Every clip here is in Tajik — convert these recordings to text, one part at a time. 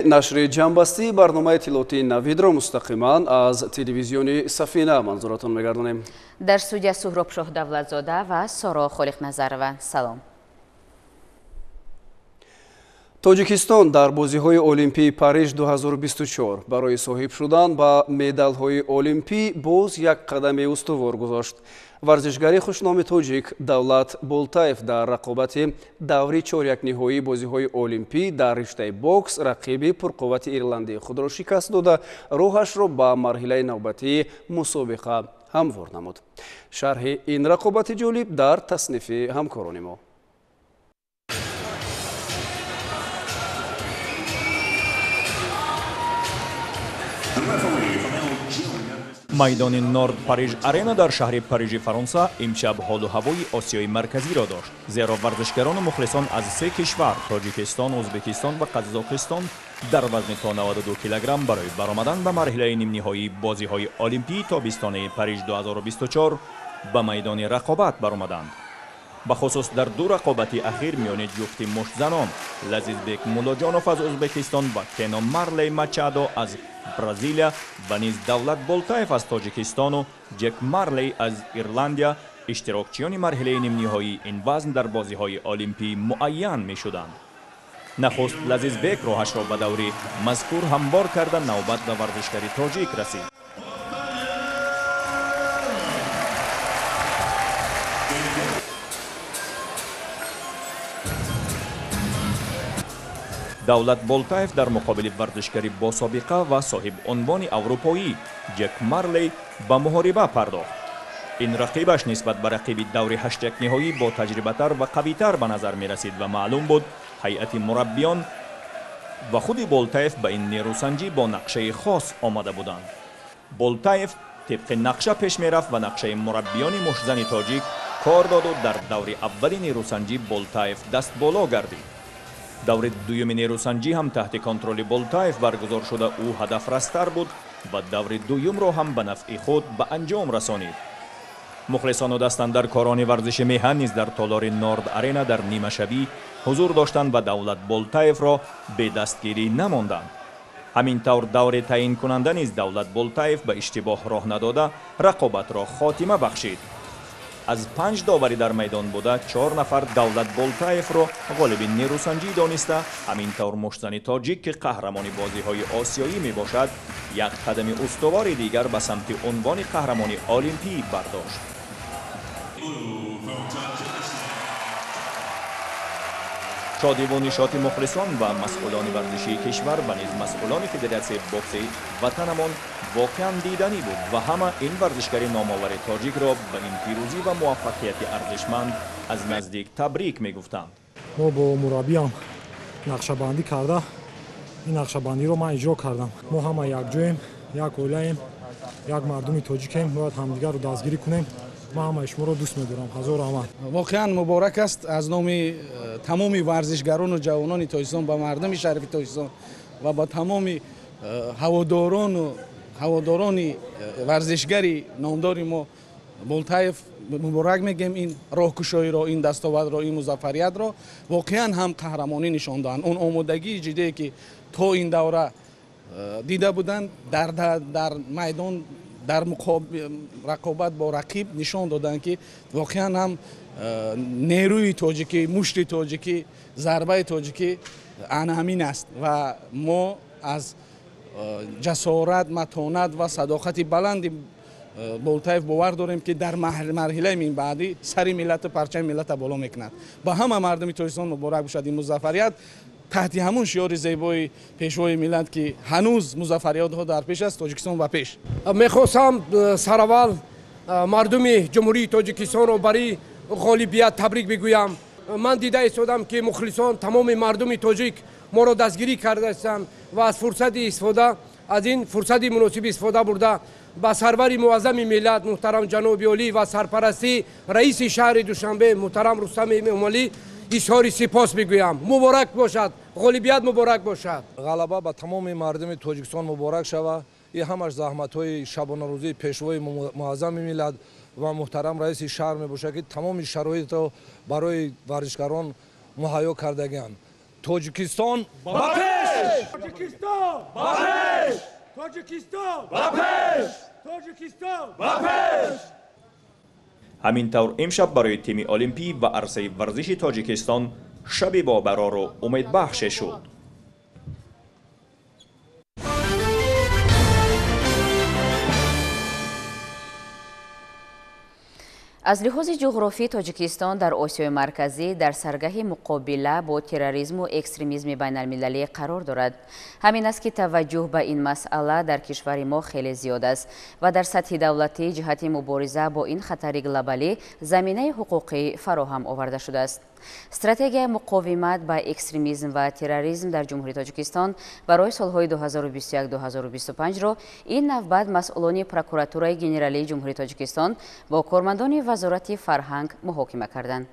Нашри ҷамъбастии барномаи иттилоотии Навидро мустақиман аз телевизиони Сафина манзуратон мегардонем. Дар студия Суҳроб Шоҳдавлатзода ва Соро Холиқназарова. Салом. Тоҷикистон дар бозиҳои Олимпии Париж 2024 барои соҳиб шудан ба медалҳои олимпӣ боз як қадами устувор гузошт. Варзишгари хушноми тоҷик Давлат Болтаев дар рақобати даври чорякниҳоии бозиҳои олимпӣ дар риштаи бокс рақиби пурқуввати ирландии худро шикаст дода, роҳашро ба марҳилаи навбатии мусобиқа ҳамвор намуд. Шарҳи ин рақобати ҷолиб дар таснифи ҳамкорони мо. Майдони Норд Париж Арена дар шаҳри Парижи Фаронса имшаб ҳолу ҳавои Осиёи Марказиро дошт, зеро варзишгарону мухлисон аз се кишвар Тоҷикистон, Ӯзбекистон ва Қазоқистон дар вазни то 92 килограмм барои баромадан ба марҳилаи нимниҳоии бозиҳои олимпии тобистонаи Париж 2024 ба майдони рақобат баромаданд. Бахусус дар ду рақобати ахир миёни ҷуфти муштзанон Лазизбек Муллоҷонов аз Ӯзбекистон ва Кено Марлей Мачадо аз Бразилия ва низ Давлат Болтаев аз Тоҷикистону Ҷек Марлей аз Ирландия иштирокчиёни марҳилаи нимниҳоии ин вазн дар бозиҳои олимпӣ муайян мешуданд. Нахуст Лазизбек роҳашро ба даври мазкур ҳамвор карда, навбат ба варзишгари тоҷик расид. Давлат Болтаев дар муқобили варзишгари бособиқа ва соҳиб унвони аврупоӣ Ҷек Марлей ба муҳориба пардохт. Ин рақибаш нисбат ба рақиби даври ҳаштякниҳоӣ бо таҷрибатар ва қавитар ба назар мерасид ва маълум буд ҳайати мураббиён ва худи Болтаев ба ин нерӯсанҷӣ бо нақшаи хос омада буданд. Болтаев тибқи нақша пеш мерафт ва нақшаи мураббиёни муштзани тоҷик кор доду дар даври аввали нерӯсанҷӣ Болтаев дастболо гардид. Даври дуюми нерӯсанҷӣ ҳам таҳти контроли Болтаев баргузор шуда, ӯ ҳадафрастар буд ва даври дуюмро ҳам ба нафъи худ ба анҷом расонид. Мухлисону дастандаркорони варзиши меҳан низ дар толори Норд Арена дар нимашабӣ ҳузур доштанд ва Давлат Болтаевро бедастгирӣ намонданд. Ҳамин тавр даври таъинкунанда низ Давлат Болтаев ба иштибоҳ роҳ надода, рақобатро хотима бахшид. Аз 5 доварӣ дар майдон буда, 4 нафар Давлат Болтаевро ғолиби нерӯсанҷӣ дониста, ҳамин тавр муштзани тоҷик, ки қаҳрамони бозиҳои осиёӣ мебошад, як қадами устувори дигар ба самти унвони қаҳрамони олимпӣ бардошт. Шодиву нишоти мухлисон ва масъулони варзишии кишвар ва низ масъулони федератсияи бокси ватанамон воқеан диданӣ буд ва ҳама ин варзишгари номовари тоҷикро ба ин пирӯзӣ ва муваффақияти арзишманд аз наздик табрик мегуфтанд. Мо бо мураббиам нақшабандӣ карда, ин нақшабандиро ман иҷро кардам. Мо ҳама якҷоем, як оилаем, як мардуми тоҷикем, бояд ҳамдигарро дастгирӣ кунем. Ман ҳамаи шуморо дӯст медорам. Ҳазор раҳмат. Воқеан муборак аст аз номи тамоми варзишгарону ҷавонони Тоҷикистон ба мардуми шарифи Тоҷикистон ва ба тамоми ҳаводорони варзишгари номдори мо Болтаев муборак мегӯем. Ин роҳкушоиро, ин дастовардро, ин музаффариятро воқеан ҳам қаҳрамонӣ нишон доданд. Он омодагии ҷиддие ки то ин давра дида буданд, дар майдон дар рақобат бо рақиб нишон доданд, ки воқеан ҳам нерӯи тоҷикӣ, мушти тоҷикӣ, зарбаи тоҷикӣ ана ҳамин аст ва мо аз ҷасорат, матонат ва садоқати баланди Болтаев бовар дорем, ки дар марҳилаи минбаъдӣ сари миллату парчами миллата боло мекунад. Ба ҳама мардуми Тоҷикистон муборак бошад ин музаффарият таҳти ҳамун шиори зебои пешвои миллат, ки ҳанӯз музаффариятҳо дар пеш аст, Тоҷикистон ба пеш. Мехостам сараввал мардуми Ҷумҳурии Тоҷикистонро барои ғолибият табрик бигӯям. Ман дида истодам, ки мухлисон, тамоми мардуми тоҷик моро дастгирӣ кардаистанд ва аз фурсати истифода, аз ин фурсати муносиб истифода бурда ба сарвари муаззами миллат муҳтарам ҷаноби олӣ ва сарпарастии раиси шаҳри Душанбе муҳтарам Рустам Эмомалӣ изҳори сипос мегӯям. Муборак бошад, ғолибият муборак бошад. Ғалаба ба тамоми мардуми Тоҷикистон муборак шава. Ин ҳамаш заҳматҳои шабонарӯзии пешвои муаззами миллат ва муҳтарам раиси шаҳр мебошад, ки тамоми шароитро барои варзишгарон муҳайё кардагианд. Тоҷикистон ба пеш! Тоҷикистон ба пеш! Тоҷикистон ба пеш! Тоҷикистон ба пеш! Ҳамин тавр имшаб барои тими олимпӣ ва арсаи варзиши Тоҷикистон шаби бобарору умедбахше шуд. Аз лиҳози ҷуғрофӣ Тоҷикистон дар Осиёи Марказӣ дар саргаҳи муқобила бо терроризму экстремизми байналмилалӣ қарор дорад. Ҳамин аст, ки таваҷҷӯҳ ба ин масъала дар кишвари мо хеле зиёд аст ва дар сатҳи давлатӣ ҷиҳати мубориза бо ин хатари глобалӣ заминаи ҳуқуқӣ фароҳам оварда шудааст. Стратегияи муқовимат ба экстремизм ва терроризм дар Ҷумҳурии Тоҷикистон барои солҳои 2021-2025-ро ин навбат масъулони Прокуратураи Генералии Ҷумҳурии Тоҷикистон бо кормандони Вазорати фарҳанг муҳокима карданд.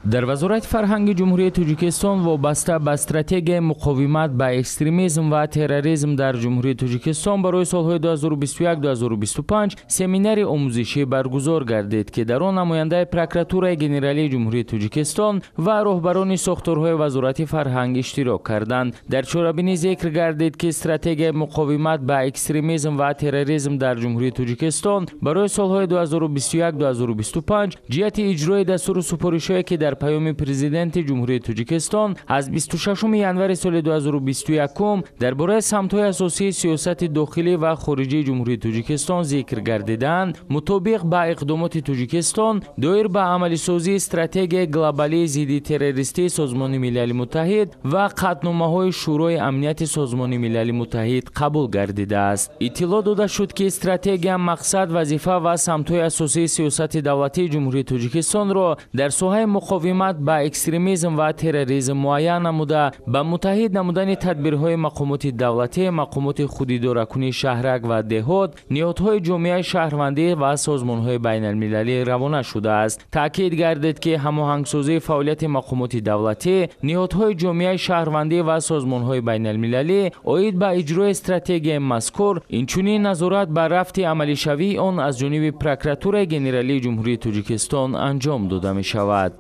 Дар Вазорати фарҳанги Ҷумҳурии Тоҷикистон вобаста ба стратегияи муқовимат ба экстремизм ва терроризм дар Ҷумҳурии Тоҷикистон барои солҳои 2021-2025 семинари омӯзишӣ баргузор гардид, ки дар он намояндаи Прокуратураи Генералии Ҷумҳурии Тоҷикистон ва роҳбарони сохторҳои Вазорати фарҳанг иштирок карданд. Дар чорабинӣ зикр гардид, ки стратегияи муқовимат ба экстремизм ва терроризм дар Ҷумҳурии Тоҷикистон барои солҳои 2021-2025 ҷиҳати иҷрои дастуру супоришҳое, ки дар паёми Президенти Ҷумҳурии Тоҷикистон аз 26 январи соли 2021 дар бораи самтҳои асосии сиёсати дохилӣ ва хориҷии Ҷумҳурии Тоҷикистон зикр гардидаанд, мутобиқ ба иқдомоти Тоҷикистон доир ба амалисозии стратегияи глобалии зидди террористии Созмони Милали Муттаҳид ва қатъномаҳои Шӯрои Амнияти Созмони Милали Муттаҳид қабул гардидааст. Иттилоъ дода шуд, ки стратегия мақсад, вазифа ва самтҳои асосии сиёсати давлатии Ҷумҳурии Тоҷикистонро дар соҳаи муқовимат ба экстремизм ва терроризм муайян намуда, ба муттаҳид намудани тадбирҳои мақомоти давлатӣ, мақомоти худидоракунии шаҳрак ва деҳот, ниҳодҳои ҷомеаи шаҳрвандӣ ва созмонҳои байналмилалӣ равона шудааст. Таъкид гардид, ки ҳамоҳангсозии фаъолияти мақомоти давлатӣ, ниҳодҳои ҷомеаи шаҳрвандӣ ва созмонҳои байналмилалӣ оид ба иҷрои стратегияи мазкур, инчунин назорат ба рафти амалишавии он аз ҷониби Прокуратураи Генералии Ҷумҳурии Тоҷикистон анҷом дода мешавад.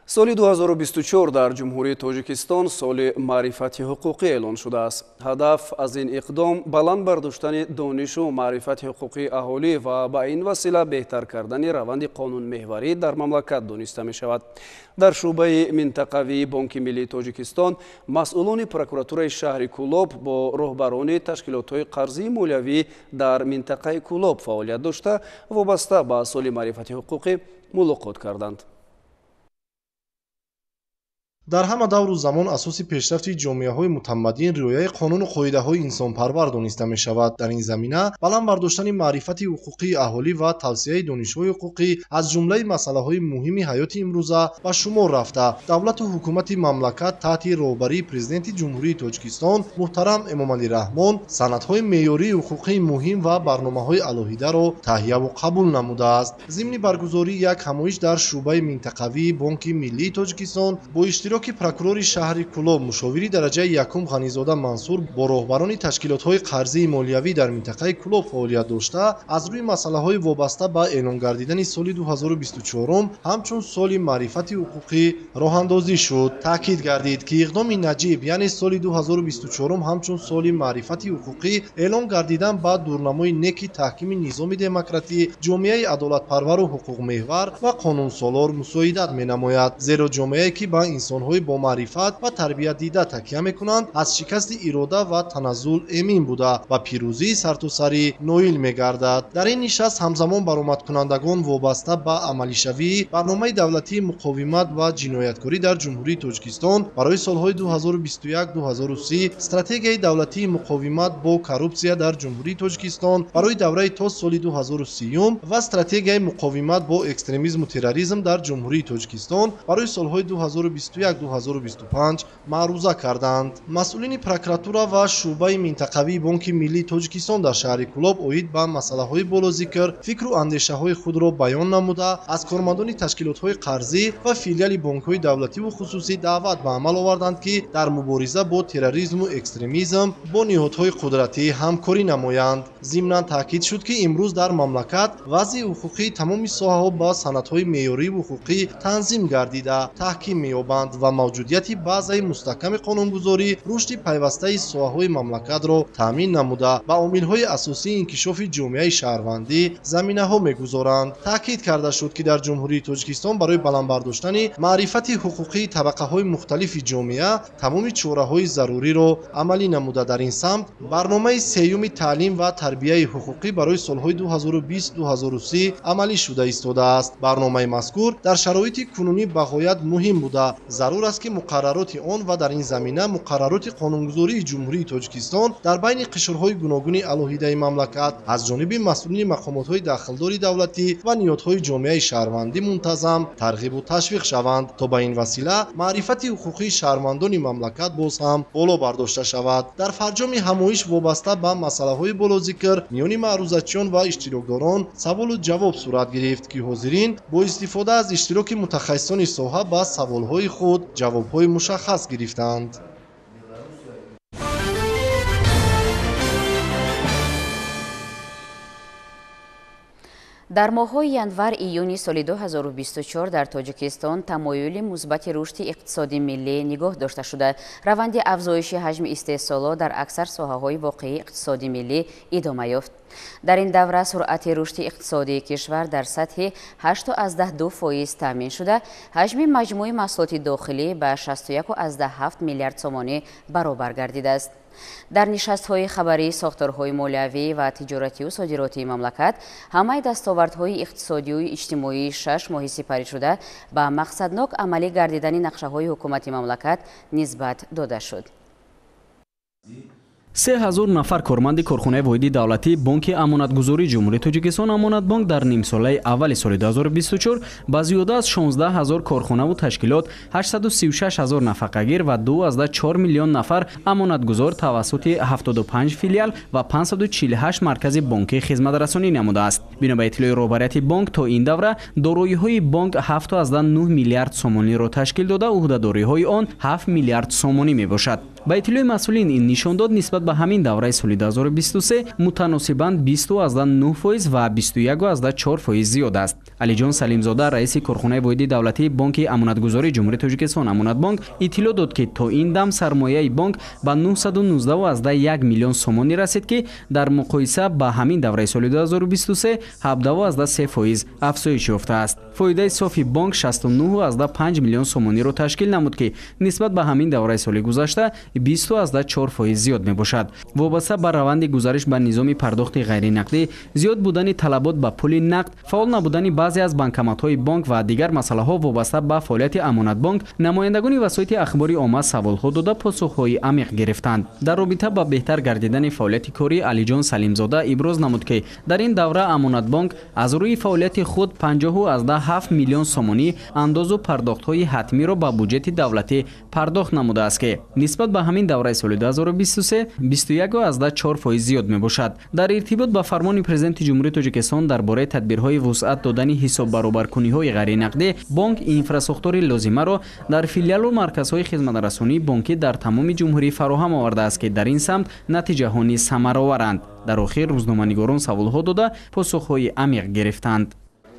Соли 2024 дар Ҷумҳурии Тоҷикистон соли маърифати ҳуқуқӣ эълон шудааст. Ҳадаф аз ин иқдом баланд бардоштани донишу маърифати ҳуқуқии аҳолӣ ва ба ин васила беҳтар кардани раванди қонунмеҳварӣ дар мамлакат дониста мешавад. Дар шӯъбаи минтақавии Бонки Миллии Тоҷикистон масъулони прокуратураи шаҳри Кӯлоб бо роҳбарони ташкилотҳои қарзии молиявӣ дар минтақаи Кӯлоб фаъолият дошта, вобаста ба соли маърифати ҳуқуқӣ мулоқот карданд. Дар ҳама давру замон асоси пешрафти ҷомеаҳои мутамаддин риояи қонуну қоидаҳои инсонпарвар дониста мешавад. Дар ин замина баланд бардоштани маърифати ҳуқуқии аҳолӣ ва тавсияи донишҳои ҳуқуқӣ аз ҷумлаи масъалаҳои муҳими ҳаёти имрӯза ба шумор рафта, давлату ҳукумати мамлакат таҳти роҳбарии Президенти Ҷумҳурии Тоҷикистон муҳтарам Эмомалӣ Раҳмон санадҳои меъёрии ҳуқуқии муҳим ва барномаҳои алоҳидаро таҳияву қабул намудааст. Зимни баргузории як ҳамоиш дар шӯъбаи минтақавии Бонки Миллии Тоҷикистон бо иштироки прокурори шаҳри Кӯлоб, мушовири дараҷаи якум Ғанизода Мансур бо роҳбарони ташкилотҳои қарзии молиявӣ дар минтақаи Кӯлоб фаъолият дошта, аз рӯи масъалаҳои вобаста ба эълон гардидани соли 2024 ҳамчун соли маърифати ҳуқуқӣ роҳандозӣ шуд. Таъкид гардид, ки иқдоми наҷиб, яъне соли 2024 ҳамчун соли маърифати ҳуқуқӣ эълон гардидан ба дурнамои неки таҳкими низоми демократӣ, ҷомеаи адолатпарвару ҳуқуқмеҳвар ва қонунсолор мусоидат менамояд. Зеро ҷомеае ки ба инсонҳо бо маърифат ва тарбиятдида такя мекунанд, аз шикасти ирода ва таназзул эмин буда ва пирӯзии сартосарӣ ноил мегардад. Дар ин нишаст ҳамзамон баромадкунандагон вобаста ба амалишавии барномаи давлатии муқовимат ва ҷинояткорӣ дар Ҷумҳурии Тоҷикистон барои солҳои 2021-2030, стратегияи давлатии муқовимат бо коррупсия дар Ҷумҳурии Тоҷикистон барои давраи то соли 2030 ва стратегияи муқовимат бо экстремизму терроризм дар Ҷумҳурии Тоҷикистон барои солҳои 2021 2021-2025 маъруза карданд. Масъулини прокуратура ва шӯъбаи минтақавии Бонки Миллии Тоҷикистон дар шаҳри Кӯлоб оид ба масъалаҳои болозикр фикру андешаҳои худро баён намуда, аз кормандони ташкилотҳои қарзӣ ва филиали бонкҳои давлативу хусусӣ даъват ба амал оварданд, ки дар мубориза бо терроризму экстремизм бо ниҳодҳои қудратӣ ҳамкорӣ намоянд. Зимнан таъкид шуд, ки имрӯз дар мамлакат вазъи ҳуқуқии тамоми соҳаҳо ба санадҳои меъёриву ҳуқуқӣ танзим гардида таҳким меёбанд ва мавҷудияти баъзаи мустаҳками қонунгузорӣ рушди пайвастаи соҳаҳои мамлакатро таъмин намуда ба омилҳои асосии инкишофи ҷомеаи шаҳрвандӣ заминаҳо мегузоранд. Таъкид карда шуд, ки дар Ҷумҳурии Тоҷикистон барои баланд бардоштани маърифати ҳуқуқии табақаҳои мухталифи ҷомеа тамоми чораҳои заруриро амалӣ намуда дар ин самт барномаи сеюми таълим ва тарбияи ҳуқуқӣ барои солҳои 2020-2030 амалӣ шуда истодааст. Барномаи мазкур дар шароити кунунӣ бағоят муҳим буда, зарур аст, ки муқаррароти он ва дар ин замина муқаррароти қонунгузории Ҷумҳурии Тоҷикистон дар байни қишрҳои гуногуни алоҳидаи мамлакат аз ҷониби масъулини мақомотҳои дахлдори давлатӣ ва ниҳодҳои ҷомеаи шаҳрвандӣ мунтазам тарғибу ташвиқ шаванд, то ба ин васила маърифати ҳуқуқии шаҳрвандони мамлакат боз ҳам боло бардошта шавад. Дар фарҷоми ҳамоиш вобаста ба масъалаҳои болозикр миёни маърузачиён ва иштирокдорон саволу ҷавоб сурат гирифт, ки ҳозирин бо истифода аз иштироки мутахассисони соҳа ба саволҳои худ ҷавобҳои мушаххас гирифтанд. Дар моҳҳои январ-июни соли 2024 дар Тоҷикистон тамоюли мусбати рушди иқтисоди миллӣ нигоҳ дошта шуда, раванди афзоиши ҳаҷми истеҳсолот дар аксар соҳаҳои воқеии иқтисоди миллӣ идома ёфт. Дар ин давра суръати рушди иқтисодии кишвар дар сатҳи 8,2% таъмин шуда, ҳаҷми маҷмӯи маҳсулоти дохилӣ ба 61,7 миллиард сомонӣ баробар гардидааст. Дар нишастҳои хабарии сохторҳои молиявӣ ва тиҷоратию содиротии мамлакат ҳамаи дастовардҳои иқтисодию иҷтимоии 6 моҳи сипаришуда ба мақсаднок амалӣ гардидани нақшаҳои ҳукумати мамлакат нисбат дода шуд. 3000 нафар корманди корхонаи воҳиди давлатии Бонки Амонатгузории Ҷумҳурии Тоҷикистон Амонатбонк дар нимсолаи аввали соли 2024 ба зиёда аз 16 000 корхонаву ташкилот, 836 000 нафақагир ва 2,4 миллион нафар амонатгузор тавассути 75 филиал ва 548 маркази бонкӣ хизматрасонӣ намудааст. Бино ба иттилои роҳбарияти бонк, то ин давра дороиҳои бонк 7,9 миллиард сомониро ташкил дода, ӯҳдадориҳои он 7 миллиард сомонӣ мебошад. Ба иттилои масъулин, ин нишондод нисбат ба ҳамин давраи соли 2023 мутаносибан 20,9% ва 21,4% зиёд аст. Алиҷон Салимзода, раиси корхонаи воҳиди давлатии Бонки Амонатгузории Ҷумҳурии Тоҷикистон Амонатбонк, иттилоъ дод, ки то ин дам сармояи бонк ба 919,1 миллион сомонӣ расид, ки дар муқоиса ба ҳамин давраи соли 2023 17,3% афзоиш ёфтааст. Фоидаи софи бонк 69,5 миллион сомониро ташкил намуд, ки нисбат ба ҳамин давраи соли гузашта 20,4% зиёд мебошад. Вобаста ба раванди гузариш ба низоми пардохти ғайринақдӣ, зиёд будани талабот ба пули нақд, фаъол набудани баъзе аз банкоматҳои бонк ва дигар масъалаҳо вобаста ба фаъолияти Амонатбонк, намояндагони васоити ахбори омма саволҳо дода, посухҳои амиқ гирифтанд. Дар робита ба беҳтар гардидани фаъолияти корӣ Алиҷон Салимзода иброз намуд, ки дар ин давра Амонатбонк аз рӯи фаъолияти худ 50,7 миллион сомонӣ андозу пардохтҳои ҳатмиро ба буҷети давлатӣ пардохт намудааст, ки нисбат ба ҳамин давраи соли 2023 21,4% зиёд мебошад. Дар иртибот ба фармони Президенти Ҷумҳурии Тоҷикистон дар бораи тадбирҳои вусъат додани ҳисоббаробаркуниҳои ғайринақдӣ, бонк инфрасохтори лозимаро дар филиалу марказҳои хизматрасонии бонкӣ дар тамоми ҷумҳурӣ фароҳам овардааст, ки дар ин самт натиҷаҳо низ самароваранд. Дар охир рӯзноманигорон саволҳо дода, посухҳои амиқ гирифтанд.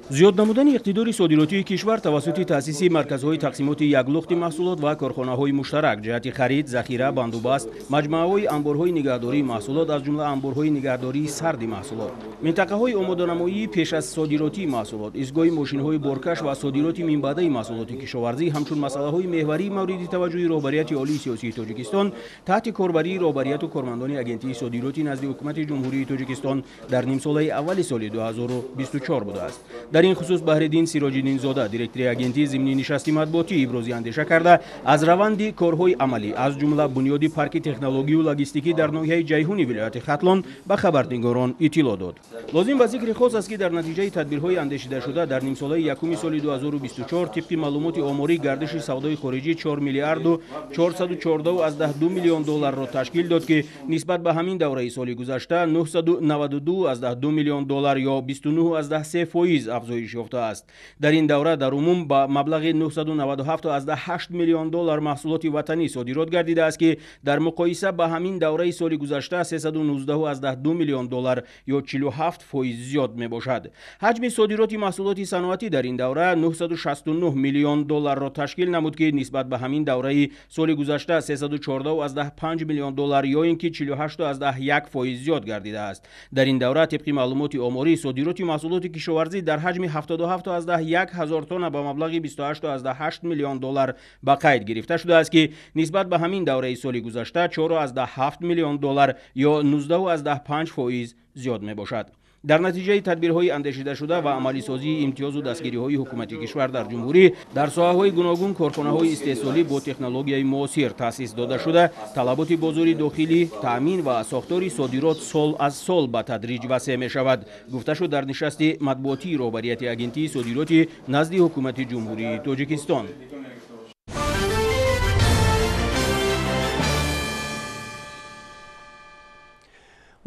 Зиёд намудани иқтидори содиротии кишвар тавассути таъсиси марказҳои тақсимоти яклухти маҳсулот ва корхонаҳои муштарак ҷиҳати харид, захира, бандубаст, маҷмӯаҳои анборҳои нигаҳдории маҳсулот, аз ҷумла анборҳои нигаҳдории сарди маҳсулот, минтақаҳои омоданамоии пеш аз содиротии маҳсулот, истгоҳи мошинҳои боркаш ва содироти минбаъдаи маҳсулоти кишоварзӣ ҳамчун масъалаҳои меҳварии мавриди таваҷҷӯҳи роҳбарияти олии сиёсии Тоҷикистон таҳти корбарии роҳбарияту кормандони Агентии содироти назди Ҳукумати Ҷумҳурии Тоҷикистон дар нимсолаи аввали соли 2024 будааст. Дар ин хусус Баҳриддин Сироҷиддинзода, директори агентӣ, зимни нишасти матбуотӣ ибрози андеша карда, аз раванди корҳои амалӣ, аз ҷумла бунёди парки технологию логистикӣ дар ноҳияи Ҷайҳуни вилояти Хатлон ба хабарнигорон иттилоъ дод. Лозим ба зикри хос аст, ки дар натиҷаи тадбирҳои андешидашуда дар нимсолаи якуми соли 2024 тибқи маълумоти оморӣ гардиши савдои хориҷӣ 4 миллиарду 414,2 миллион долларро ташкил дод, ки нисбат ба ҳамин давраи соли гузашта 992,2 миллион доллар ё 29,3% афзоиш ёфтааст. Дар ин давра дар умум ба маблағи 997,8 миллион доллар маҳсулоти ватанӣ содирот гардидааст, ки дар муқоиса ба ҳамин давраи соли гузашта 319,2 миллион доллар ё 47% зиёд мебошад. Ҳаҷми содироти маҳсулоти саноатӣ дар ин давра 969 миллион долларро ташкил намуд, ки нисбат ба ҳамин давраи соли гузашта 314,5 миллион доллар ё ин ки 48,1% зиёд гардидааст. Дар ин давра тибқи маълумоти оморӣ содироти маҳсулоти кишоварзӣ дар ҳаҷми 77,1 ҳазор тонна ба маблағи 28,8 миллион доллар ба қайд гирифта шудааст, ки нисбат ба ҳамин давраи соли гузашта 4,7 миллион доллар ё 19,5% зиёд мебошад. Дар натиҷаи тадбирҳои андешидашуда ва амалисозии имтиёзу дастгириҳои ҳукумати кишвар дар ҷумҳурӣ дар соҳаҳои гуногун корхонаҳои истеҳсолӣ бо технологияи муосир таъсис дода шуда, талаботи бозори дохилӣ таъмин ва сохтори содирот сол аз сол ба тадриҷ васеъ мешавад, гуфта шуд дар нишасти матбуотии роҳбарияти агентии содироти назди ҳукумати Ҷумҳурии Тоҷикистон.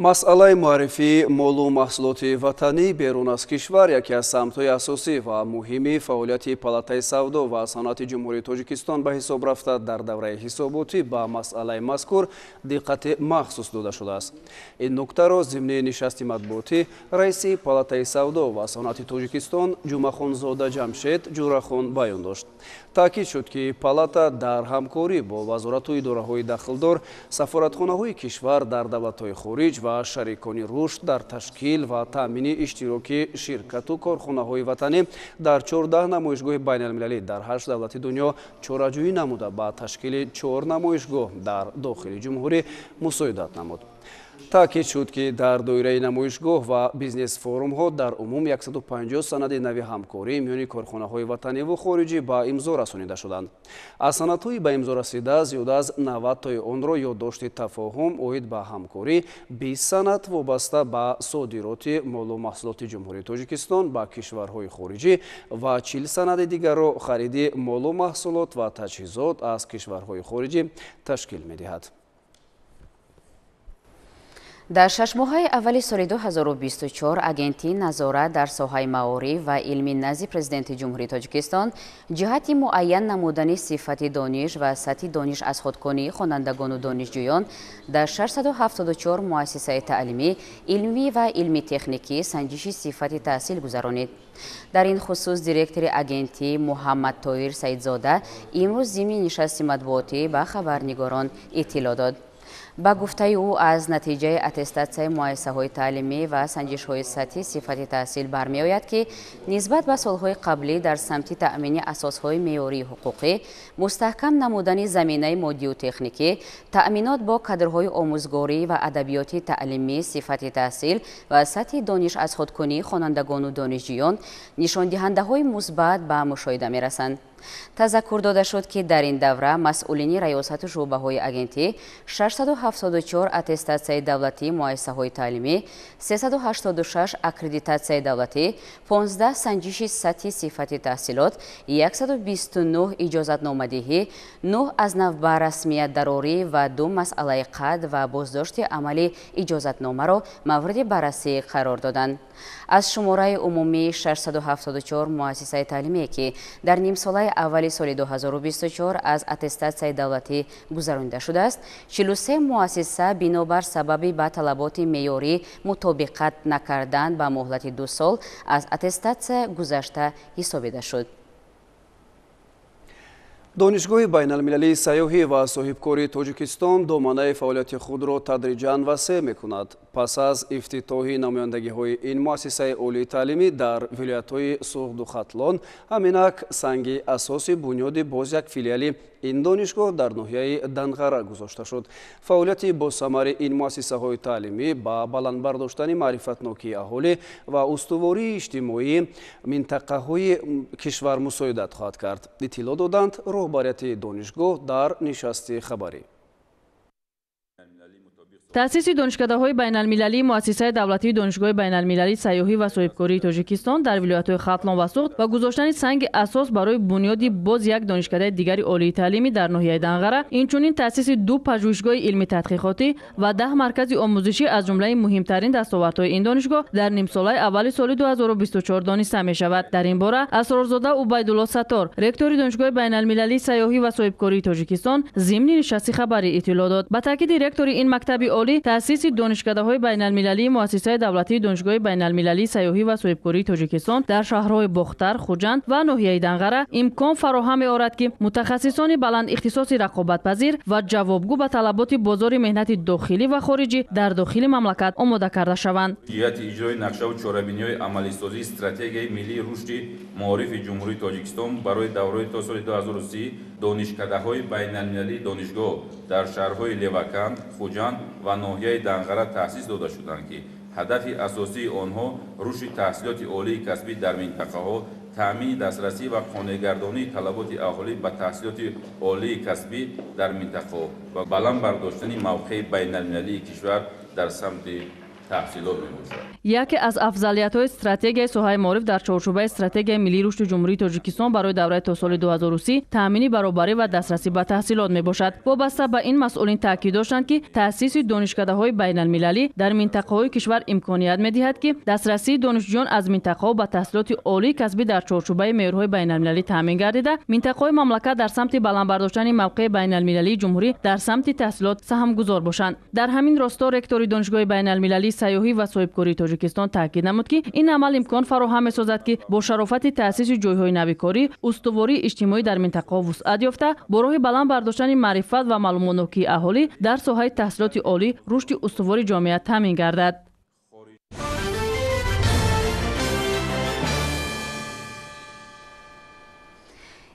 Масъалаи муаррифии молу маҳсулоти ватанӣ берун аз кишвар яке аз самтҳои асосӣ ва муҳими фаъолияти Палатаи савдо ва саноати Ҷумҳурии Тоҷикистон ба ҳисоб рафта, дар давраи ҳисоботӣ ба масъалаи мазкур диққати махсус дода шудааст. Ин нуктаро зимни нишасти матбуотӣ раиси Палатаи савдо ва саноати Тоҷикистон Ҷумъахонзода Ҷамшед Ҷурахон баён дошт. Таъкид шуд, ки палата дар ҳамкорӣ бо вазорату идораҳои дахлдор, сафоратхонаҳои кишвар дар давлатҳои хориҷ ва шарикони рушд дар ташкил ва таъмини иштироки ширкату корхонаҳои ватанӣ дар 14 намоишгоҳи байналмилалӣ дар 8 давлати дунё чораҷӯӣ намуда, ба ташкили 4 намоишгоҳ дар дохили ҷумҳурӣ мусоидат намуд. Таъкид шуд, ки дар доираи намоишгоҳ ва бизнес-форумҳо дар умум 150 санади нави ҳамкорӣ миёни корхонаҳои ватаниву хориҷӣ ба имзо расонида шуданд. Аз санадҳои ба имзо расида зиёда аз 90 тои онро ёддошти тафоҳум оид ба ҳамкорӣ, 20 санад вобаста ба содироти молу маҳсулоти Ҷумҳурии Тоҷикистон ба кишварҳои хориҷӣ ва 40 санади дигарро хариди молу маҳсулот ва таҷҳизот аз кишварҳои хориҷӣ ташкил медиҳад. Дар шашмоҳаи аввали соли 2024 агентии назорат дар соҳаи маориф ва илми назди Президенти Ҷумҳурии Тоҷикистон ҷиҳати муайян намудани сифати дониш ва сатҳи дониш аз худкунии хонандагону донишҷӯён дар 674 муассисаи таълимӣ, илмӣ ва илмӣ-техникӣ санҷиши сифати таҳсил гузаронид. Дар ин хусус директори агентӣ Муҳаммад Тоир Саидзода имрӯз зимни нишасти матбуотӣ ба хабарнигорон иттилоъ дод. Ба гуфтаи ӯ, аз натиҷаи аттестатсияи муассисаҳои таълимӣ ва санҷишҳои сатҳи сифати таҳсил бармеояд, ки нисбат ба солҳои қаблӣ дар самти таъмини асосҳои меъёрии ҳуқуқӣ, мустаҳкам намудани заминаи моддию техникӣ, таъминот бо кадрҳои омӯзгорӣ ва адабиёти таълимӣ, сифати таҳсил ва сатҳи дониш аз худкунии хонандагону донишҷӯён нишондиҳандаҳои мусбат ба мушоҳида мерасанд. Тазаккур дода шуд, ки дар ин давра масъулини раёсату шӯъбаҳои агентӣ 674 аттестатсияи давлатии муассисаҳои таълимӣ, 386 аккредитатсияи давлатӣ, 15 санҷиши сатҳи сифати таҳсилот, 129 иҷозатномадиҳӣ, 9 аз нав ба расмият дарорӣ ва 2 масъалаи қад ва боздошти амали иҷозатномаро мавриди баррасӣ қарор доданд. Аз шумораи умумии 674 муассисаи таълимие, ки дар нимсолаи аввали соли 2024 аз аттестатсияи давлатӣ гузаронида шудааст, 43 муассиса бинобар сабаби ба талаботи меъёрӣ мутобиқат накардан ба муҳлати 2 сол аз аттестатсия гузашта ҳисобида шуд. Донишгоҳи байналмилалии сайёҳӣ ва соҳибкории Тоҷикистон доманаи фаъолияти худро тадриҷан васеъ мекунад. Пас аз ифтитоҳи намояндагиҳои ин муассисаи олии таълимӣ дар вилоятҳои Суғду Хатлон, ҳаминак санги асоси бунёди боз як филиали ин донишгоҳ дар ноҳияи Данғара гузошта шуд. Фаъолияти босамари ин муассисаҳои таълимӣ ба баланд бардоштани маърифатнокии аҳолӣ ва устувории иҷтимоии минтақаҳои кишвар мусоидат хоҳад кард, иттилоъ доданд роҳбарияти донишгоҳ дар нишасти хабарӣ. Таъсиси донишкадаҳои байналмилалии муассисаи давлатии Донишгоҳи байналмилалии сайёҳӣ ва соҳибкории Тоҷикистон дар вилоятҳои Хатлон ва Суғд ва гузоштани санги асос барои бунёди боз як донишкадаи дигари олии таълимӣ дар ноҳияи Данғара, инчунин таъсиси 2 пажӯҳишгоҳи илми тадқиқотӣ ва 10 маркази омӯзишӣ аз ҷумлаи муҳимтарин дастовардҳои ин донишгоҳ дар нимсолаи аввали соли 2024 дониста мешавад. Дар ин бора Асрорзода Убайдулло Саттор, ректори Донишгоҳи байналмилалии сайёҳӣ ва соҳибкории Тоҷикистон, зимни нишасти хабарӣ иттилоъ дод. Ба таъкиди ректори ин мактаби олӣ, таъсиси донишкадаҳои байналмилалии муассисаи давлатии Донишгоҳи байналмилалии сайёҳӣ ва соҳибкории Тоҷикистон дар шаҳрҳои Бохтар, Хуҷанд ва ноҳияи Данғара имкон фароҳам меорад, ки мутахассисони баландихтисоси рақобатпазир ва ҷавобгӯ ба талаботи бозори меҳнати дохилӣ ва хориҷӣ дар дохили мамлакат омода карда шаванд. Ҷиҳати иҷрои нақшаву чорабиниҳои амалисозии стратегияи миллии рушди маорифи Ҷумҳурии Тоҷикистон барои давраи то соли 2030 донишкадаҳои байналмилалии донишгоҳ дар шаҳрҳои Леваканд, Хуҷанд ва ноҳияи Данғара таъсис дода шуданд, ки ҳадафи асосии онҳо рушди таҳсилоти олии касбӣ дар минтақаҳо, таъмини дастрасӣ ва қонеъгардонии талаботи аҳолӣ ба таҳсилоти олии касбӣ дар минтақаҳо ва баланд бардоштани мавқеи байналмилалии кишвар дар самти таҳсилот мебошад. Яке аз афзалиятҳои стратегияи соҳаи маориф дар чорчӯбаи стратегияи миллии рушди Ҷумҳурии Тоҷикистон барои давраи то соли 2030 таъмини баробарӣ ва дастрасӣ ба таҳсилот мебошад. Вобаста ба ин масъулин таъкид доштанд, ки таъсиси донишкадаҳои байналмилалӣ дар минтақаҳои кишвар имконият медиҳад, ки дастрасии донишҷӯён аз минтақаҳо ба таҳсилоти олии касбӣ дар чорчӯбаи меъёрҳои байналмилалӣ таъмин гардида, минтақаҳои мамлакат дар самти баланд бардоштани мавқеи байналмилалии ҷумҳурӣ дар самти таҳсилот саҳмгузор бошанд. Дар ҳамин росто ректори Донишгоҳи байналмилалии сайёҳӣ ва соҳибкории Тоҷикистон таъкид намуд, ки ин амал имкон фароҳам месозад, ки бо шарофати таъсиси ҷойҳои нави корӣ устувории иҷтимоӣ дар минтақаҳо вусъат ёфта, бо роҳи баланд бардоштани маърифат ва маълумотнокии аҳолӣ дар соҳаи таҳсилоти олӣ рушди устувори ҷомеа таъмин гардад.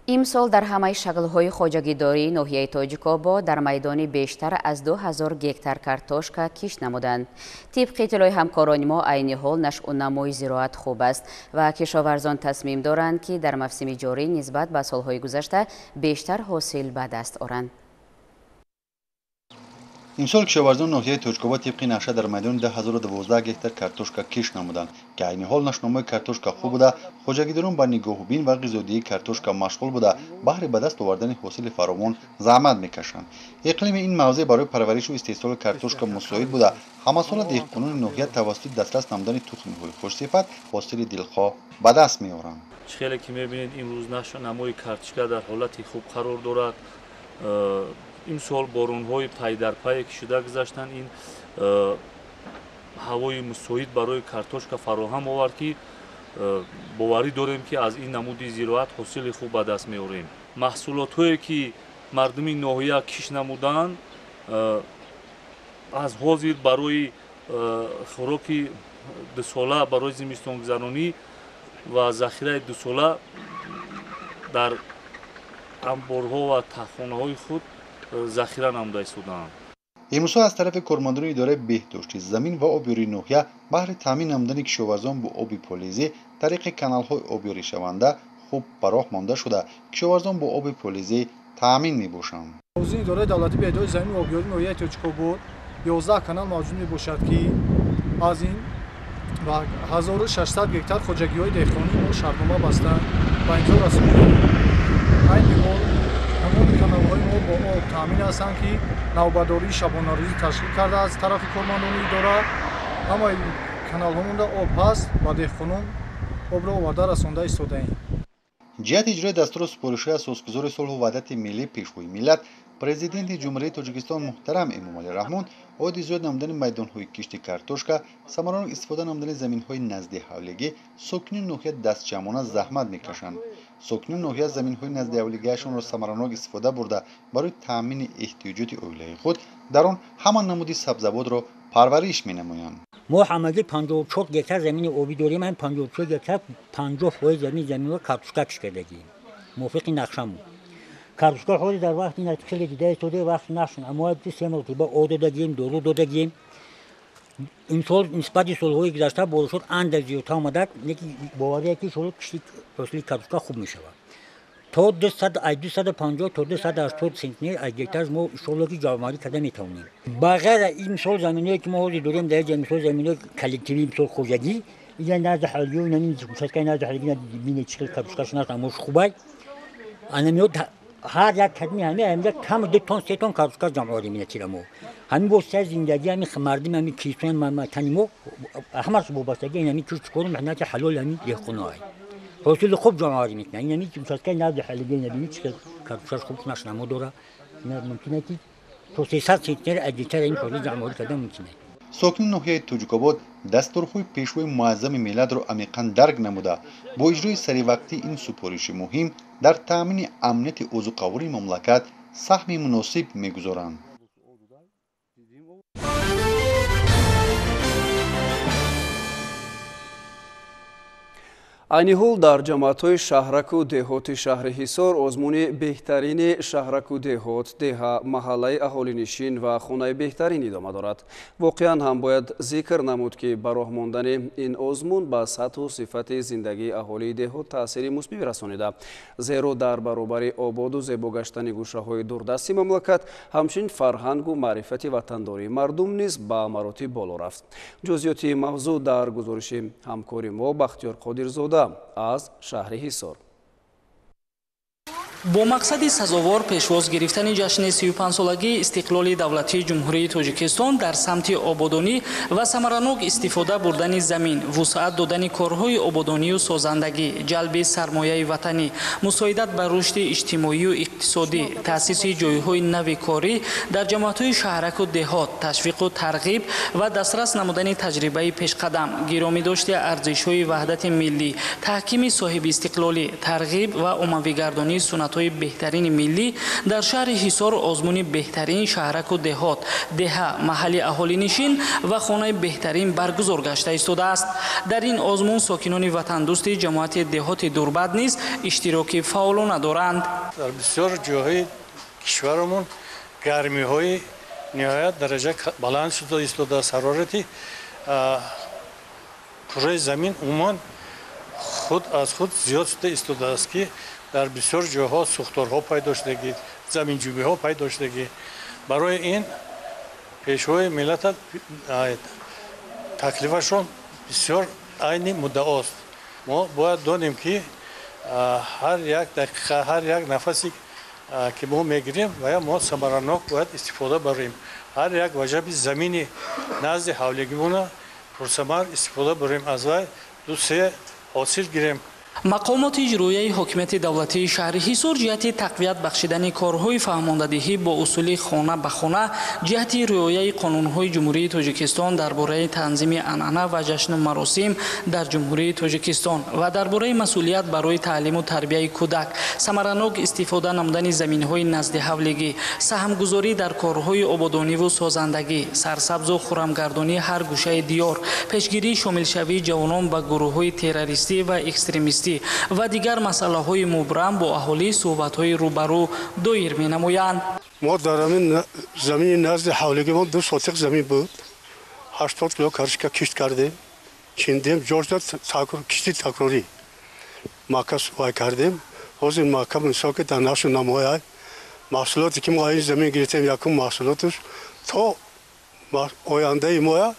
Имсол дар ҳамаи шаклҳои хоҷагидории ноҳияи Тоҷикобод дар майдони бештар аз 2000 гектар картошка кишт намуданд. Тибқи иттилои ҳамкорони мо, айни ҳол нашъунамои зироат хуб аст ва кишоварзон тасмим доранд, ки дар мавсими ҷорӣ нисбат ба солҳои гузашта бештар ҳосил ба даст оранд. Имсол кишоварзони ноҳияи Тоҷикобод тибқи нақша дар майдони 2012 гектар картошка кишт намуданд, ки айни ҳол нашъунамои картошка хуб буда, хоҷагидорон ба нигоҳубин ва ғизодиҳии картошка машғул буда, баҳри ба даст овардани ҳосили фаровон заҳмат мекашанд. Иқлими ин мавзеъ барои парваришу истеҳсоли картошка мусоид буда, ҳамасола деҳқонони ноҳия тавассути дастрас намудани тухмиҳои хушсифат ҳосили дилхоҳ ба даст меоранд. Чӣ хеле ки мебинед, имрӯз нашъунамои картошка дар ҳолати хуб қарор дорад. Имсол боронҳои пайдарпае ки шуда гузаштанд, ин ҳавои мусоид барои картошка фароҳам овард, ки боварӣ дорем, ки аз ин намуди зироат ҳосили хуб ба даст меорем. Маҳсулотҳое ки мардуми ноҳия кишт намуданд, аз ҳозир барои хӯроки дусола, барои зимистонгузаронӣ ва захираи дусола дар анборҳо ва таҳхонаҳои худ захира намуда истодаанд. Имрӯзҳо аз тарафи кормандони идораи беҳдошти замин ва обёрии ноҳия баҳри таъмин намудани кишоварзон бо оби полизӣ тариқи каналҳои обёришаванда хуб ба роҳ монда шуда, кишоварзон бо оби полизӣ таъмин мебошанд. Мавзӯи идораи давлатии беҳдошти замин ва обёрии ноҳияи Тоҷикобод 11 канал мавҷуд мебошад, ки аз ин 1600 гектар хоҷагиҳои деҳқонии мо шартнома баста ба имзо расонидаем. Айни ҳол тамоми каналҳои мо бо об таъмин ҳастанд, ки навбатдории шабонарӯзӣ ташкил карда аз тарафи кормандони идора. Ҳамаи каналҳо монда об ҳаст ва деҳқонон обро оварда расонда истодаем. Ҷиҳати иҷрои дастуру супоришҳои асосгузори сулҳу ваҳдати миллӣ, Пешвои миллат, Президенти Ҷумҳурии Тоҷикистон муҳтарам Эмомалӣ Раҳмон оиди зиёд намудани майдонҳои кишти картошка, самаранок истифода намудани заминҳои назди ҳавлигӣ, сокинони ноҳия дастҷамъона заҳмат мекашанд. Сокинони ноҳия заминҳои назди ҳавлигиашонро самаранок истифода бурда, барои таъмини эҳтиёҷоти оилаи худ дар он ҳама намуди сабзавотро парвариш менамоянд. Мо ҳамагӣ 54 гектар замини обӣ дорем. Ҳамин 54 гектар 50% заминро картошка кишт кардагием мувофиқи нақшамон. Картошка ҳозир дар вақти хеле дида истода, вақти нақш мо 2-3 маротиба об додагием, дору додагием. Имсол нисбати солҳои гузашта боришот андак зиёдтар омада, лекин боварие ки иншоалло кишти ҳосили картошка хуб мешавад. То 250 то 280 центнер аз гектар мо иншоалло ки ҷамъоварӣ карда метавонем. Ба ғайр аз ин, мисол заминҳое ки мо ҳозир дорем дар инҷа, мисол заминҳои коллективӣ, мисол хоҷагӣ, инҷа назди ҳавлигӣ, участкаи назди ҳавлигӣ бинед чӣ хел картошкаш наст, амош хубай. Ана меояд ҳар як кадми ҳамин ҳаминҷа кам 2 тонн 3 тонн картошка ҷамъоварӣ менатира мо. Ҳамин воситаи зиндагӣ ҳамин мардими ҳамин кистони ватани мо ҳамаш вобастагӣ ин ҳамин кишт кору меҳнати ҳалоли ҳамин деҳқоноай. Ҳосили хуб ҷамъоварӣ мекунад. Ин ҳамин участкаи назди ҳавлигӣ бинед чӣ хел картошкаш хуб нашнамо дорад. Мумкин аст ки то 300 центнер аз гектар ин ҳосил ҷамъоварӣ кардан мумкин аст. Сокини ноҳияи Тоҷикобод дастурҳои Пешвои муаззами миллатро амиқан дарк намуда, бо иҷрои саривақтии ин супориши муҳим дар таъмини амнияти озуқавории мамлакат саҳми муносиб мегузоранд. Айни ҳол дар ҷамоатҳои шаҳраку деҳоти шаҳри Ҳисор озмуни беҳтарини шаҳраку деҳот, деҳа, маҳаллаи аҳолинишин ва хонаи беҳтарин идома дорад. Воқеан ҳам бояд зикр намуд, ки ба роҳ мондани ин озмун ба сатҳу сифати зиндагии аҳолии деҳот таъсири мусбӣ расонида, зеро дар баробари ободу зебо гаштани гӯшаҳои дурдасти мамлакат, ҳамчунин фарҳангу маърифати ватандории мардум низ ба маротиб боло рафт. Ҷузъиёти мавзӯъ дар гузориши ҳамкори мо Бахтиёр Қодирзода аз шаҳри Ҳисор. Бо мақсади сазовор пешвоз гирифтани ҷашни 35-солагии истиқлоли давлатии Ҷумҳурии Тоҷикистон дар самти ободонӣ ва самаранок истифода бурдани замин, вусъат додани корҳои ободонию созандагӣ, ҷалби сармояи ватанӣ, мусоидат ба рушди иҷтимоию иқтисодӣ, таъсиси ҷойҳои нави корӣ дар ҷамоатҳои шаҳраку деҳот, ташвиқу тарғиб ва дастрас намудани таҷрибаи пешқадам, гиромӣ дошти арзишҳои ваҳдати миллӣ, таҳкими соҳибистиқлолӣ, тарғиб ва оммавигардонии суннат беҳтарини миллӣ дар шаҳри Ҳисор озмуни беҳтарин шаҳраку деҳот, деҳа, маҳалли аҳолинишин ва хонаи беҳтарин баргузор гашта истодааст. Дар ин озмун сокинони ватандӯсти ҷамоати деҳоти Дурбад низ иштироки фаъолона доранд. Дар бисёр ҷойҳои кишварамон гармиҳои ниҳоят дараҷа баланд шуда истодааст. Ҳарорати кураи замин умуман худ аз худ зиёд шуда истодааст, ки дар бисёр ҷойҳо сӯхторҳо пайдо шудагӣ, заминҷунбиҳо пайдо шудагӣ. Барои ин Пешвои миллат таклифашон бисёр айни муддаост. Мо бояд донем, ки ҳар як дақиқа, ҳар як нафасе ки мо мегирем, ва мо самаранок бояд истифода барем. Ҳар як ваҷаби замини назди ҳавлигимона пурсамар истифода барем, аз вай 2-3 ҳосил гирем. Мақомоти иҷроияи ҳокимияти давлатии шаҳри Ҳисор ҷиҳати тақвият бахшидани корҳои фаҳмондадиҳӣ бо усули хона ба хона, ҷиҳати риояи қонунҳои Ҷумҳурии Тоҷикистон дар бораи танзими анъана ва ҷашну маросим дар Ҷумҳурии Тоҷикистон ва дар бораи масъулият барои таълиму тарбияи кӯдак, самаранок истифода намудани заминҳои назди ҳавлигӣ, саҳмгузорӣ дар корҳои ободониву созандагӣ, сарсабзу хурамгардонии ҳар гӯшаи диёр, пешгирии шомилшавии ҷавонон ба гурӯҳҳои террористӣ ва экстремистӣ ва дигар масъалаҳои мубрам бо аҳолӣ суҳбатҳои рӯбарӯ доир менамоянд. Мо дар ҳамин замини назди ҳавлигимон 2 сотиқ замин буд. 80 кило картошка кишт кардем, чиндем, ҷош дод, кишти такрорӣ мака вай кардем. Ҳозир мака мисол ки дар нашу намояй маҳсулоте ки мо ин замин гирифтем, якум маҳсулоташ то ояндаи моя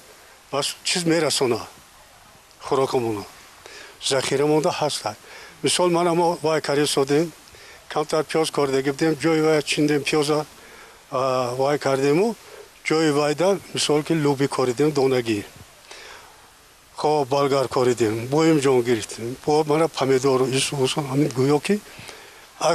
бас чиз мерасонад хӯрокамонро. Захира монда ҳастад. Мисол мана мо вай кари содем, камтар пиёз кордагӣ будем, ҷои вай чиндем пиёза вай кардему, ҷои вайда мисол ки луби коридем донагӣ. Мака болгар коридем, боимҷон гирифтем, бо мана помидору ису ҳамин, гӯё ки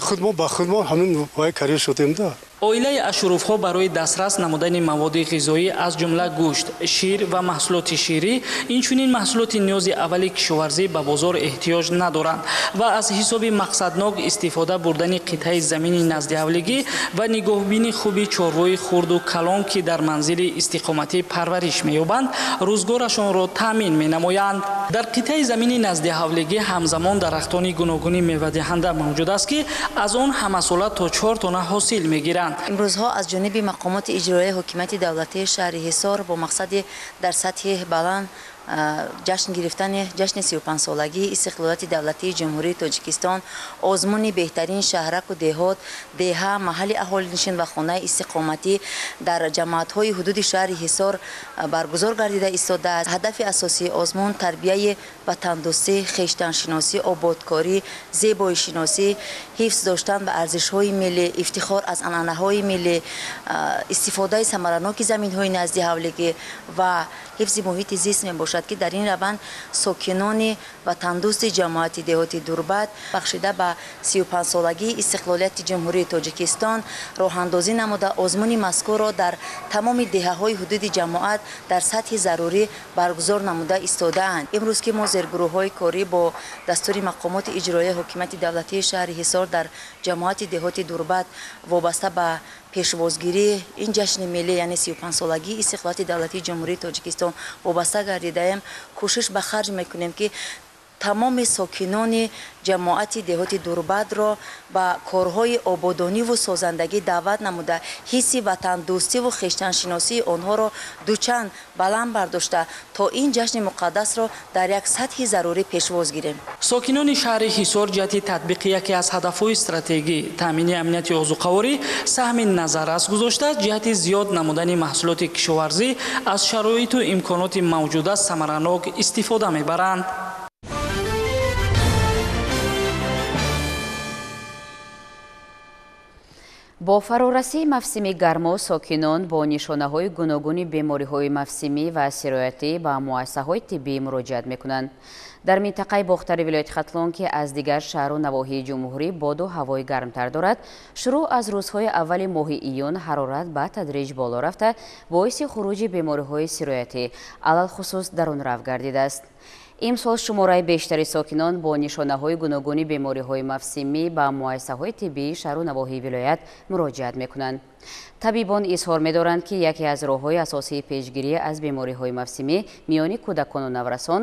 худ мо ба худ мо ҳамин вай карӣ шудем да. Оилаи Ашуровҳо барои дастрас намудани маводи ғизоӣ, аз ҷумла гӯшт, шир ва маҳсулоти ширӣ, инчунин маҳсулоти ниёзи аввали кишоварзӣ ба бозор эҳтиёҷ надоранд ва аз ҳисоби мақсаднок истифода бурдани қитъаи замини наздиҳавлигӣ ва нигоҳбини хуби чорвои хурду калон, ки дар манзили истиқоматӣ парвариш меёбанд, рӯзгорашонро таъмин менамоянд. Дар қитъаи замини наздиҳавлигӣ ҳамзамон дарахтони гуногуни мевадиҳанда мавҷуд аст, ки аз он ҳамасола то 4 тонна ҳосил мегиранд. Имрӯзҳо аз ҷониби мақомоти иҷроияи ҳокимияти давлатии шаҳри Ҳисор бо мақсади дар сатҳи баланд ҷашн гирифтани ҷашни 35-солагии истиқлолияти давлатии Ҷумҳурии Тоҷикистон, озмуни беҳтарин шаҳраку деҳот, деҳа, маҳалли аҳолинишин ва хонаи истиқоматӣ дар ҷамоатҳои ҳудуди шаҳри Ҳисор баргузор гардида истодааст. Ҳадафи асосии озмун тарбияи ватандӯстӣ, хештаншиносӣ, ободкорӣ, зебоишиносӣ, ҳифз доштан ба арзишҳои миллӣ, ифтихор аз анъанаҳои миллӣ, истифодаи самараноки заминҳои назди ҳавлигӣ ва ҳифзи муҳити зист мебошад, ки дар ин раванд сокинони ватандӯсти ҷамоати деҳоти Дурбат бахшида ба 35-солагии истиқлолияти Ҷумҳурии Тоҷикистон роҳандозӣ намуда, озмуни мазкурро дар тамоми деҳаҳои ҳудуди ҷамоат дар сатҳи зарурӣ баргузор намуда истодаанд. Имрӯз ки мо зергурӯҳҳои корӣ бо дастури мақомоти иҷроияи ҳокимияти давлатии шаҳри Ҳисор дар ҷамоати деҳоти Дурбат вобаста ба пешвозгирии ин ҷашни миллӣ, яъне 35-солагии истиқлолияти давлатии Ҷумҳурии Тоҷикистон вобаста гардидаем, кӯшиш ба харҷ мекунем, ки тамоми сокинони ҷамоати деҳоти Дурбатро ба корҳои ободониву созандагӣ даъват намуда, ҳисси ватандӯстиву хештаншиносии онҳоро дучанд баланд бардошта, то ин ҷашни муқаддасро дар як сатҳи зарурӣ пешвоз гирем. Сокинони шаҳри Ҳисор ҷиҳати татбиқи яке аз ҳадафҳои стратегӣ таъмини амнияти озуқаворӣ саҳми назаррас гузошта, ҷиҳати зиёд намудани маҳсулоти кишоварзӣ аз шароиту имконоти мавҷуда самаранок истифода мебаранд. Бо фарорасии мавсими гармо сокинон бо нишонаҳои гуногуни бемориҳои мавсимӣ ва сироятӣ ба муассисаҳои тиббӣ муроҷиат мекунанд. Дар минтақаи Бохтари вилояти Хатлон, ки аз дигар шаҳру навоҳии ҷумҳурӣ боду ҳавои гармтар дорад, шурӯъ аз рӯзҳои аввали моҳи июн ҳарорат ба тадриҷ боло рафта, боиси хуруҷи бемориҳои сироятӣ, алалхусус дарунрав гардидааст. Имсол шумораи бештари сокинон бо нишонаҳои гуногуни бемориҳои мавсимӣ ба муассисаҳои тиббии шаҳру навоҳии вилоят муроҷиат мекунанд. Табибон изҳор медоранд, ки яке аз роҳҳои асосии пешгирӣ аз бемориҳои мавсимӣ миёни кӯдакону наврасон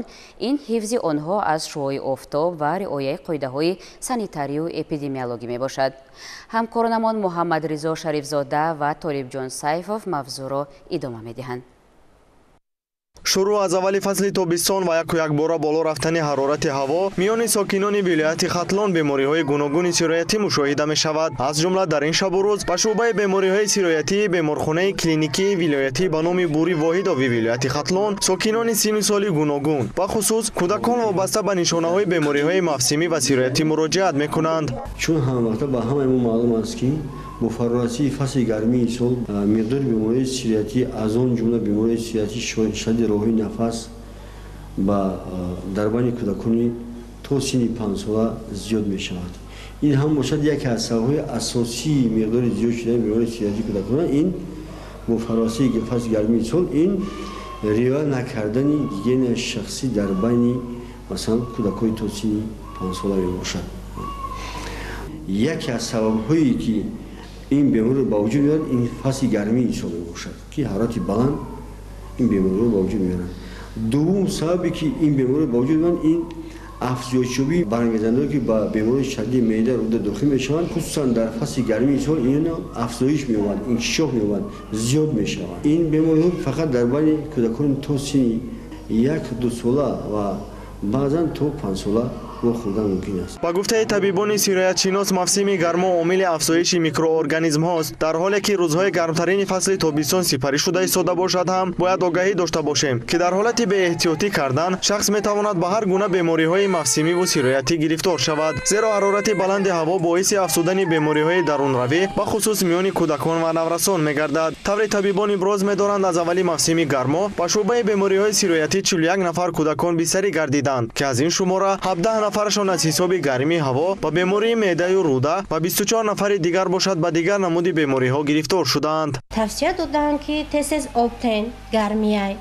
ин ҳифзи онҳо аз шуои офтоб ва риояи қоидаҳои санитарию эпидемиологӣ мебошад. Ҳамкоронамон Муҳаммадризо Шарифзода ва Толибҷон Сайфов мавзӯъро идома медиҳанд. Шурӯъ аз аввали фасли тобистон ва яку якбора боло рафтани ҳарорати ҳаво миёни сокинони вилояти Хатлон бемориҳои гуногуни сироятӣ мушоҳида мешавад. Аз ҷумла дар ин шабу рӯз ба шӯъбаи бемориҳои сироятии беморхонаи клиникии вилоятӣ ба номи Бури Воҳидови вилояти Хатлон сокинони синну соли гуногун, бахусус кӯдакон вобаста ба нишонаҳои бемориҳои мавсимӣ ва сироятӣ муроҷиат мекунанд. Чун ҳамавақта ба ҳамаи мо маълум аст, ки бо фарорасии фасли гармии сол миқдори бемориҳои сироятӣ, аз он ҷумла бемориҳои сироятӣ шадиди роҳи нафас ба дар байни кӯдакони то синни 5-сола зиёд мешавад. Ин ҳам бошад яке аз сабабҳои асосии миқдори зиёд шудани бемориҳои сироятии кӯдакона ин бо фарорасии фасли гармии сол ин риоя накардани гигиенаи шахсӣ дар байни масалан кӯдакони то синни 5-сола мебошад. Яке аз сабабҳое ки ин бемориро ба вуҷуд меорад ин фасли гармии сол мебошад, ки ҳарорати баланд ин бемориро ба вуҷуд меорад. Дуввум сабабе ки ин бемориро ба вуҷуд меорад ин афзоишёбии барангезандаҳое ки ба бемории шадиди меъда руда дохил мешаванд, хусусан дар фасли гармии сол ин афзоиш меёбад, инкишоф меёбад, зиёд мешавад. Ин бемориҳо фақат дар байни кӯдакон то синни 1-2 сола ва баъзан то 5 сола Вохӯрдан мумкин аст. Ба гуфтаи табибони сироятшинос, мавсими гармо омили афзоиши микроорганизмҳост. Дар ҳоле ки рӯзҳои гармтарини фасли тобистон сипарӣ шуда истода бошад ҳам, бояд огаҳӣ дошта бошем, ки дар ҳолати беэҳтиётӣ кардан шахс метавонад ба ҳар гуна бемориҳои мавсимиву сироятӣ гирифтор шавад, зеро ҳарорати баланди ҳаво боиси афзудани бемориҳои дарунравӣ, ба хусус миёни кӯдакон ва наврасон мегардад. Тавре табибон иброз медоранд, аз аввали мавсими гармо ба шӯъбаи бемориҳои сироятӣ 41 нафар кӯдакон бистарӣ гардиданд, ки аз ин шумора 17 нафарашон аз ҳисоби гармии ҳаво ба бемории меъдаю рӯда ва 24 нафари дигар бошад ба дигар намуди бемориҳо гирифтор шудаанд. Тавсия доданд, ки тез-тез об тен, гармияй,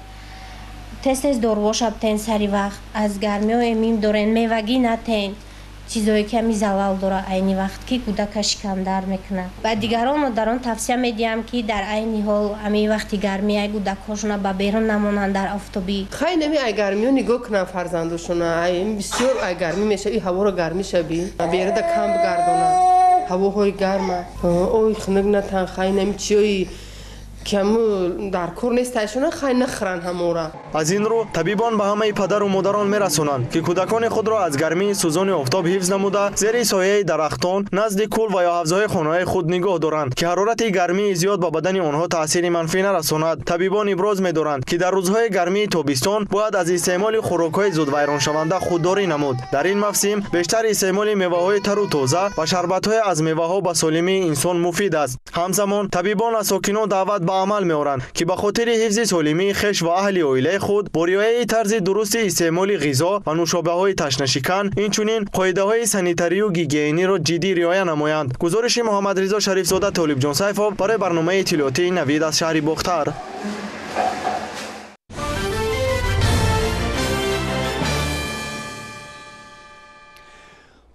тез-тез доруоша бтен сари вақт, аз гармиҳо эмин дорен, мевагӣ натен, чизое ки ҳами залал дора айни вақт, ки кӯдака шикамдард мекунад. Ба дигарон модарон тавсия медиҳам, ки дар айни ҳол ҳамин вақти гармияй кӯдакҳошона ба берун намонанд дар офтобӣ. Хай нами ай гармиҳо нигоҳ кунанд фарзандошона, ай бисёр ай гармӣ мешава, и ҳаворо гармӣ шаби берада кам бигардонанд, ҳавоҳои гарма, ой хунук натан, хай нами чиёи каму дар кор нестайшона, хай нахӯранд ҳамора. Аз ин рӯ табибон ба ҳамаи падару модарон мерасонанд, ки кӯдакони худро аз гармии сӯзони офтоб ҳифз намуда, зери сояи дарахтон, назди кӯл ва ё ҳавзаҳои хонаҳои худ нигоҳ доранд, ки ҳарорати гармии зиёд ба бадани онҳо таъсири манфӣ нарасонад. Табибон иброз медоранд, ки дар рӯзҳои гармии тобистон бояд аз истеъмоли хӯрокҳои зудвайроншаванда худдорӣ намуд. Дар ин мавсим бештар истеъмоли меваҳои тару тоза ва шарбатҳои аз меваҳо ба солимии инсон муфид аст. Ҳамзамон табибон аз сокинон даъват ба амал меоранд, ки ба хотири ҳифзи солимии хеш ва аҳли оилаи худ бо риояи тарзи дурусти истеъмоли ғизо ва нӯшобаҳои ташнашикан, инчунин қоидаҳои санитарию гигиениро ҷиддӣ риоя намоянд. Гузориши Муҳаммадризо Шарифзода, Толибҷон Сайфов барои барномаи иттилоотии Навид аз шаҳри Бохтар.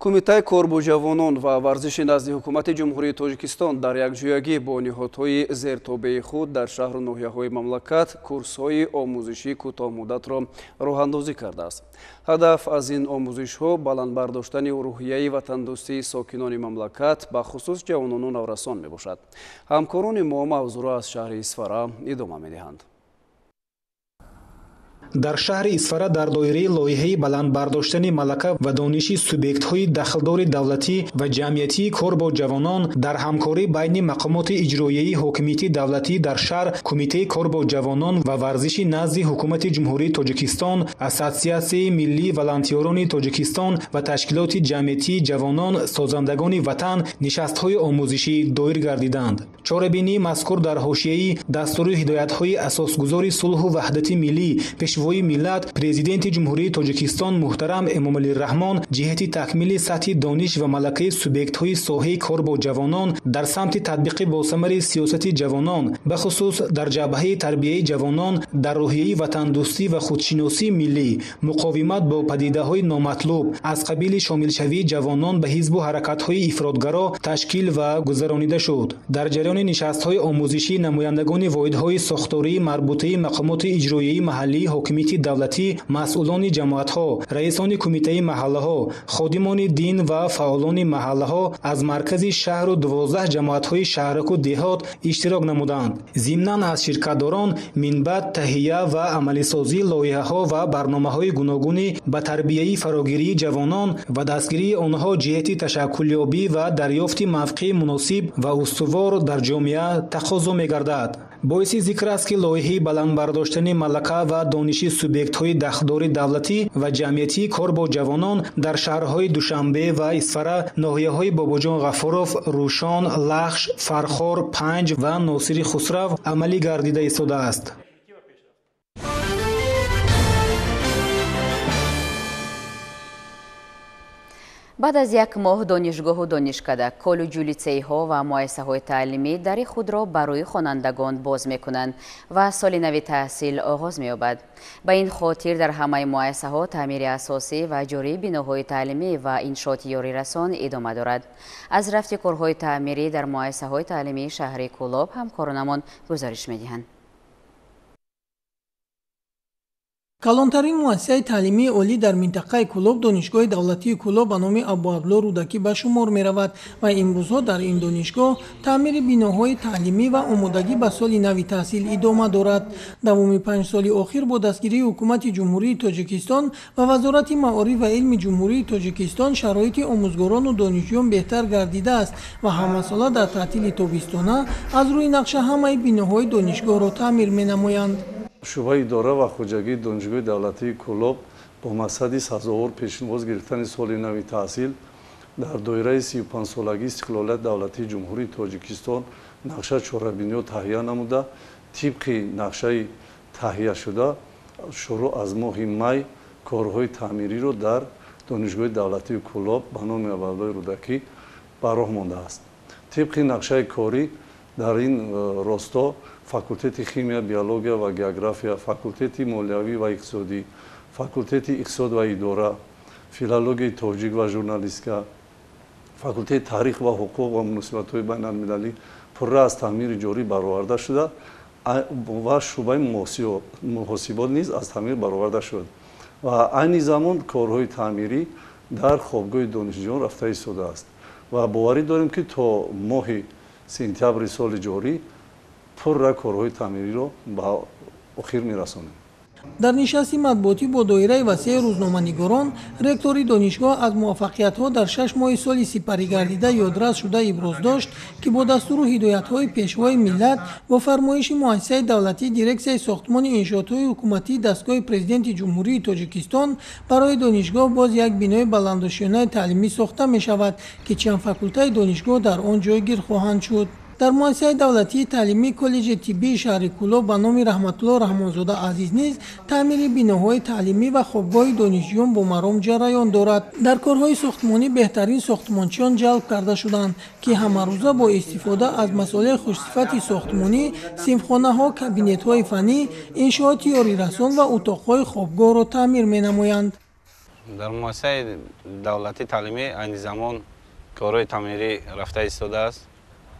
Кумитаи кор бо ҷавонон ва варзиши назди ҳукумати Ҷумҳурии Тоҷикистон дар якҷоягӣ бо ниҳодҳои зертобеи худ дар шаҳру ноҳияҳои мамлакат курсҳои омӯзишии кӯтоҳмуддатро роҳандозӣ кардааст. Ҳадаф аз ин омӯзишҳо баланд бардоштани рӯҳияи ватандӯстии сокинони мамлакат, ба хусус ҷавонону наврасон мебошад. Ҳамкорони мо мавзӯъро аз шаҳри Исфара идома медиҳанд. Дар шаҳри Исфара дар доираи лоиҳаи баланд бардоштани малака ва дониши субъектҳои дахлдори давлатӣ ва ҷамъиятии кор бо ҷавонон дар ҳамкорӣ байни мақомоти иҷроияи ҳокимияти давлатӣ дар шаҳр, Кумитаи кор бо ҷавонон ва варзиши назди Ҳукумати Ҷумҳурии Тоҷикистон, Ассотсиатсияи миллии волонтёрони Тоҷикистон ва ташкилоти ҷамъиятии ҷавонон созандагони ватан нишастҳои омӯзишӣ доир гардиданд. Чорабинии мазкур дар ҳошияи дастуру ҳидоятҳои асосгузори сулҳу ваҳдати миллӣ, Пешвои миллат, Президенти Ҷумҳурии Тоҷикистон муҳтарам Эмомалӣ Раҳмон ҷиҳати такмили сатҳи дониш ва малакаи субъектҳои соҳаи кор бо ҷавонон дар самти татбиқи босамари сиёсати ҷавонон, бахусус дар ҷабҳаи тарбияи ҷавонон дар рӯҳияи ватандӯстӣ ва худшиносии миллӣ, муқовимат бо падидаҳои номатлуб аз қабили шомилшавии ҷавонон ба ҳизбу ҳаракатҳои ифротгаро ташкил ва гузаронида шуд. Дар ҷараёни нишастҳои омӯзишӣ намояндагони воҳидҳои сохтории марбутаи мақомоти иҷроияи маҳаллии ҳокимияти давлатӣ, масъулони ҷамоатҳо, раисони кумитаи маҳаллаҳо, ходимони дин ва фаъолони маҳаллаҳо аз маркази шаҳру 12 ҷамоатҳои шаҳраку деҳот иштирок намуданд. Зимнан аз ширкатдорон минбаъд таҳия ва амалисозии лоиҳаҳо ва барномаҳои гуногуни ба тарбияи фарогирии ҷавонон ва дастгирии онҳо ҷиҳати ташаккулёбӣ ва дарёфти мавқеи муносиб ва устувор дар ҷомеа тақозо мегардад. Боиси зикр аст, ки лоиҳаи баланд бардоштани малака ва дониши субъектҳои дахлдори давлатӣ ва ҷамъиятии кор бо ҷавонон дар шаҳрҳои Душанбе ва Исфара, ноҳияҳои Бобоҷон Ғафуров, Рӯшон, Лахш, Фархор, Панҷ ва Носири Хусрав амалӣ гардида истодааст. Баъд аз як моҳ донишгоҳу донишкада, коллеҷу литсейҳо ва муассисаҳои таълимӣ дари худро барои хонандагон боз мекунанд ва соли нави таҳсил оғоз меёбад. Ба ин хотир дар ҳамаи муассисаҳо таъмири асосӣ ва ҷории биноҳои таълимӣ ва иншооти ёрирасон идома дорад. Аз рафти корҳои таъмирӣ дар муассисаҳои таълимии шаҳри Кӯлоб ҳамкоронамон гузориш медиҳанд. Калонтарин муассисаи таълимии олӣ дар минтақаи Кӯлоб Донишгоҳи давлатии Кӯлоб ба номи Абуабдулло Рӯдакӣ ба шумор меравад ва имрӯзҳо дар ин донишгоҳ таъмири биноҳои таълимӣ ва омодагӣ ба соли нави таҳсил идома дорад. Давоми 5 соли охир бо дастгирии Ҳукумати Ҷумҳурии Тоҷикистон ва Вазорати маориф ва илми Ҷумҳурии Тоҷикистон шароити омӯзгорону донишҷӯён беҳтар гардидааст ва ҳамасола дар таътили тобистона аз рӯи нақша ҳамаи биноҳои донишгоҳро таъмир менамоянд. Шӯъбаи идора ва хоҷагии Донишгоҳи давлатии Кӯлоб бо мақсади сазовор пешвоз гирифтани соли нави таҳсил дар доираи 35-солагии истиқлолияти давлатии Ҷумҳурии Тоҷикистон нақша чорабиниҳо таҳия намуда, тибқи нақшаи таҳияшуда шурӯъ аз моҳи май корҳои таъмириро дар Донишгоҳи давлатии Кӯлоб ба номи Абуабдуллои Рӯдакӣ ба роҳ мондааст. Тибқи нақшаи корӣ дар ин росто факултети химия, биология ва география, факултети молиявӣ ва иқтисодӣ, факултети иқтисод ва идора, филологияи тоҷик ва журналистика, факултети таърих ва ҳуқуқ ва муносибатҳои байналмилалӣ пурра аз таъмири ҷорӣ бароварда шуда ва шӯъбаи муҳосибот низ аз таъмир бароварда шуд ва айни замон корҳои таъмирӣ дар хобгоҳи донишҷӯён рафта истодааст ва боварӣ дорем, ки то моҳи сентябри соли ҷорӣ пурра корҳои таъмириро ба охир мерасонем. Дар нишасти матбуотӣ бо доираи васеи рӯзноманигорон ректори донишгоҳ аз муваффақиятҳо дар 6 моҳи соли сипаригардида ёдрас шуда иброз дошт, ки бо дастуру ҳидоятҳои Пешвои миллат бо фармоиши муассисаи давлатии Дирексияи сохтмони иншоотҳои ҳукуматии дастгоҳи Президенти Ҷумҳурии Тоҷикистон барои донишгоҳ боз як бинои баландошёнаи таълимӣ сохта мешавад, ки чанд факултаи донишгоҳ дар он ҷойгир хоҳанд шуд. Дар муассисаи давлатии таълимии коллеҷи тиббии шаҳри Кӯлоб ба номи Раҳматулло Раҳмонзода Азиз низ таъмири биноҳои таълимӣ ва хобгоҳи донишҷӯён бо маром ҷараён дорад. Дар корҳои сохтмонӣ беҳтарин сохтмончиён ҷалб карда шуданд, ки ҳамарӯза бо истифода аз масолеҳи хушсифати сохтмонӣ синфхонаҳо, кабинетҳои фаннӣ, иншооти ёрирасон ва утоқҳои хобгоҳро таъмир менамоянд. Дар муассисаи давлатии таълимӣ айни замон корҳои таъмирӣ рафта истодааст.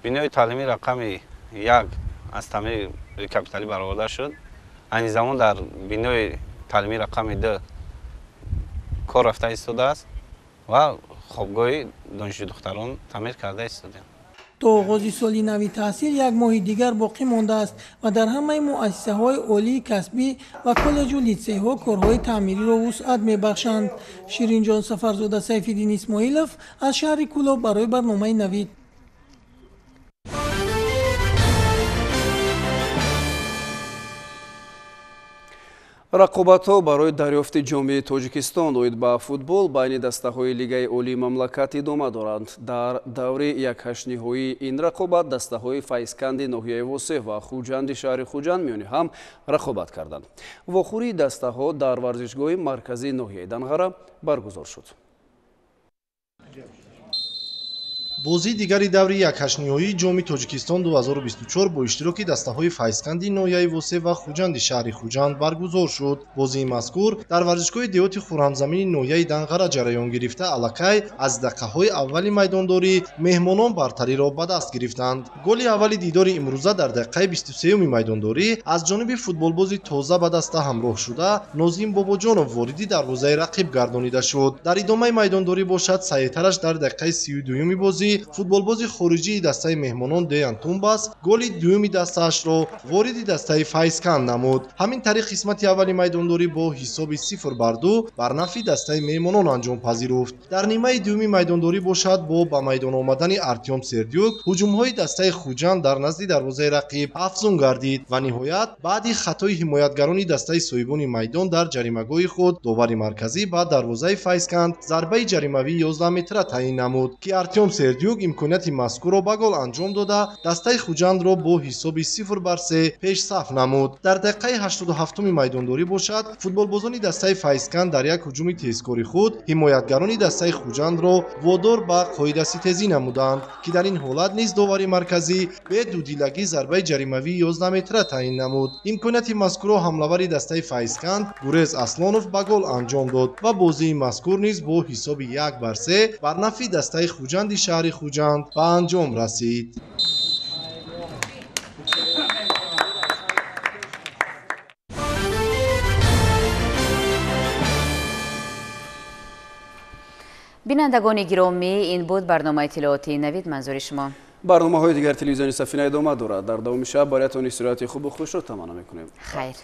Бинои таълимӣ рақами 1 аз таъмири капиталӣ бароварда шуд. Айни замон дар бинои таълимӣ рақами 2 кор рафта истодааст ва хобгоҳи донишҷӯ духтарон таъмир карда истодем. То оғози соли нави таҳсил як моҳи дигар боқӣ мондааст ва дар ҳамаи муассисаҳои олии касбӣ ва коллеҷу литсейҳо корҳои таъмириро вусъат мебахшанд. Ширинҷон Сафарзода, Сайфиддин Исмоилов аз шаҳри Кӯлоб барои барномаи Навид. Рақобатҳо барои дарёфти ҷомеаи Тоҷикистон оид ба футбол байни дастаҳои Лигаи олии мамлакат идома доранд. Дар даври якҳаштниҳоии ин рақобат дастаҳои Файзканди ноҳияи Восеъ ва Хуҷанди шаҳри Хуҷанд миёни ҳам рақобат карданд. Вохӯрии дастаҳо дар варзишгоҳи марказии ноҳияи Данғара баргузор шуд. Бозии дигари даври якҳаштниҳоии ҷоми Тоҷикистон 2024 бо иштироки дастаҳои Файзканди ноҳияи Восеъ ва Хуҷанди шаҳри Хуҷанд баргузор шуд. Бозии мазкур дар варзишгоҳи деҳоти Хуррамзамини ноҳияи Данғара ҷараён гирифта, аллакай аз дақиқаҳои аввали майдондорӣ меҳмонон бартариро ба даст гирифтанд. Голи аввали дидори имрӯза дар дақиқаи 23-юми майдондорӣ аз ҷониби футболбози тоза ба даста ҳамроҳ шуда Нозим Бобоҷонов вориди дарвозаи рақиб гардонида шуд. Дар идомаи майдондорӣ бошад саҳеҳтараш дар дақиқаи 32-юми бозӣ футболбози хориҷии дастаи меҳмонон Деян Тумбас голи дуюми дастаашро вориди дастаи Файзканд намуд. Ҳамин тариқ қисмати аввали майдондорӣ бо ҳисоби 0-2 бар нафъи дастаи меҳмонон анҷом пазируфт. Дар нимаи дуюми майдондорӣ бошад бо ба майдон омадани Артём Сердюк ҳуҷумҳои дастаи Хуҷанд дар назди дарвозаи рақиб афзун гардид ва ниҳоят баъди хатои ҳимоятгарони дастаи соҳибони майдон дар ҷаримагоҳи худ довари марказӣ ба дарвозаи Файзканд зарбаи ҷаримавии 11 метра таъин намуд, ки Артём Сердюк имконияти мазкурро ба гол анҷом дода дастаи Хуҷандро бо ҳисоби 0-3 пешсаф намуд. Дар дақиқаи 87-уми майдондорӣ бошад футболбозони дастаи Файзканд дар як ҳуҷуми тезкори худ ҳимоятгарони дастаи Хуҷандро водор ба қоидаситезӣ намуданд, ки дар ин ҳолат низ довари марказӣ бе дудилагӣ зарбаи ҷаримавии 11 метра таъин намуд. Имконияти мазкурро ҳамлавари дастаи Файзканд Гурез Аслонов ба гол анҷом дод ва бозии мазкур низ бо ҳисоби 1-3 бар нафъи дастаи Хуҷанди шаҳри Хуҷанд ба анҷом расид. Бинандагони гиромӣ, ин буд барномаи иттилоотии Навид манзури шумо. Барномаҳои дигар телевизиони Сафина идома дорад. Дар давоми шаб бароятон истироҳати хубу хушро таманно мекунем. Хайр.